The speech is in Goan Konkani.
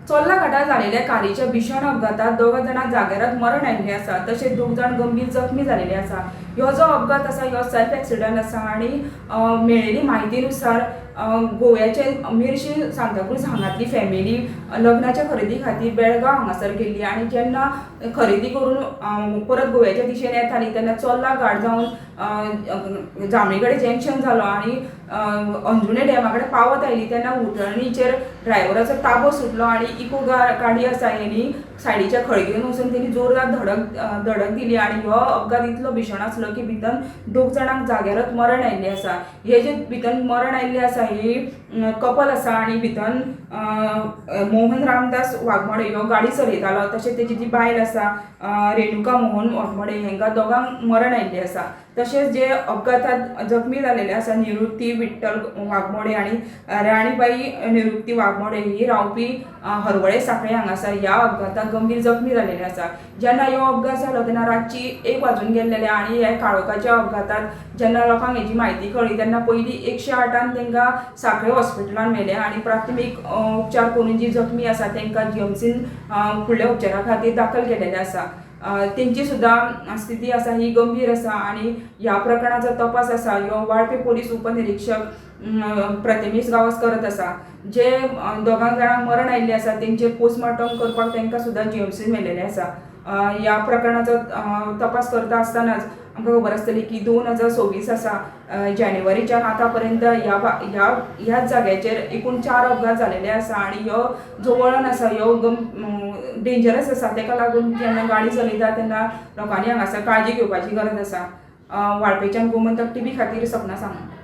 चोर्ला घाटार जालेल्या कारीच्या भीशण अपघातात दोगां जाणां जाग्यारच मरण आयिल्लें आसा, तशेंच दोग जाण गंभीर जखमी जालेले आसा. ह्यो जो अपघात आसा ह्यो सेल्फ एक्सिडंट आसा आनी मेळिल्ली म्हायतीनुसार गोव्याचे मिर्शी सांताक्रूज हांगातली फॅमिली लग्नाच्या खरेदी खातीर बेळगांव हांगासर गेल्ली आनी जेन्ना खरेदी करून परत गोव्याच्या दिशेन येताली तेन्ना चोर्ला घाट जावन जांबळी कडेन जंक्शन जालो आनी अंजुणे डॅमा कडेन पावत आयली तेन्ना उटणीचेर ड्रायव्हराचो ताबो सुटलो आनी इको गाडी आसा हेणी सायडीच्या खळगेन वचून तेणी जोरदार धडक दिली आनी हो अपघात इतलो भीशण आसलो की भितर दोग जाणांक जाग्यारच मरण आयिल्लें आसा. हे जे भितर मरण आयिल्लें आसा ही कपल आसा आनी भितर मोहन रामदास वाघमोडे ह्यो गाडी चलयतालो, तशें तेजी जी बायल आसा रेणुका मोहन वाघमोडे हांकां दोगांक मरण आयिल्लें आसा. तशेंच जे अपघातात जखमी जालेले आसा निवृत्ती विठ्ठल वाघमोडे आनी राणीबाई निवृत्ती वाघमोडे ही रावपी हरवळे साखळे हांगासर ह्या अपघाताक गंभीर जखमी जालेले आसा. जेन्ना ह्यो अपघात जालो तेन्ना रातची 1 वाजून गेल्लेले आनी ह्या काळोखाच्या अपघातात जेन्ना लोकांक हेजी म्हायती कळ्ळी तेन्ना पयलीं 108 तांकां साखळे हॉस्पिटलान व्हेले आनी प्राथमीक उपचार करून जी जखमी आसा तांकां जीएमसीन फुडल्या उपचारा खातीर दाखल केलेले आसा. तेंची सुद्दां स्थिती आसा ही गंभीर आसा आनी ह्या प्रकरणाचो तपास आसा ह्यो वाळपे पोलीस उपनिरीक्षक प्रथमेश गांवस करत आसा. जे दोगां जाणांक मरण आयिल्लें आसा तेंचेर पोस्टमार्टम करपाक तांकां सुद्दां जीएमसीन व्हेलेलें आसा. ह्या प्रकरणाचो तपास करता आसतनाच आमकां खबर आसतली की 2026 आसा जानेवारीच्यान आतां पर्यंत ह्या ह्याच जाग्याचेर एकूण 4 अपघात जालेले आसा आनी ह्यो जो वळण आसा ह्यो डेंजरस आसा. तेका लागून जेन्ना गाडी चलयता तेन्ना लोकांनी हांगासर काळजी घेवपाची गरज आसा. वाळपेच्यान गोमंतक टीव्ही खातीर सपना सामंत.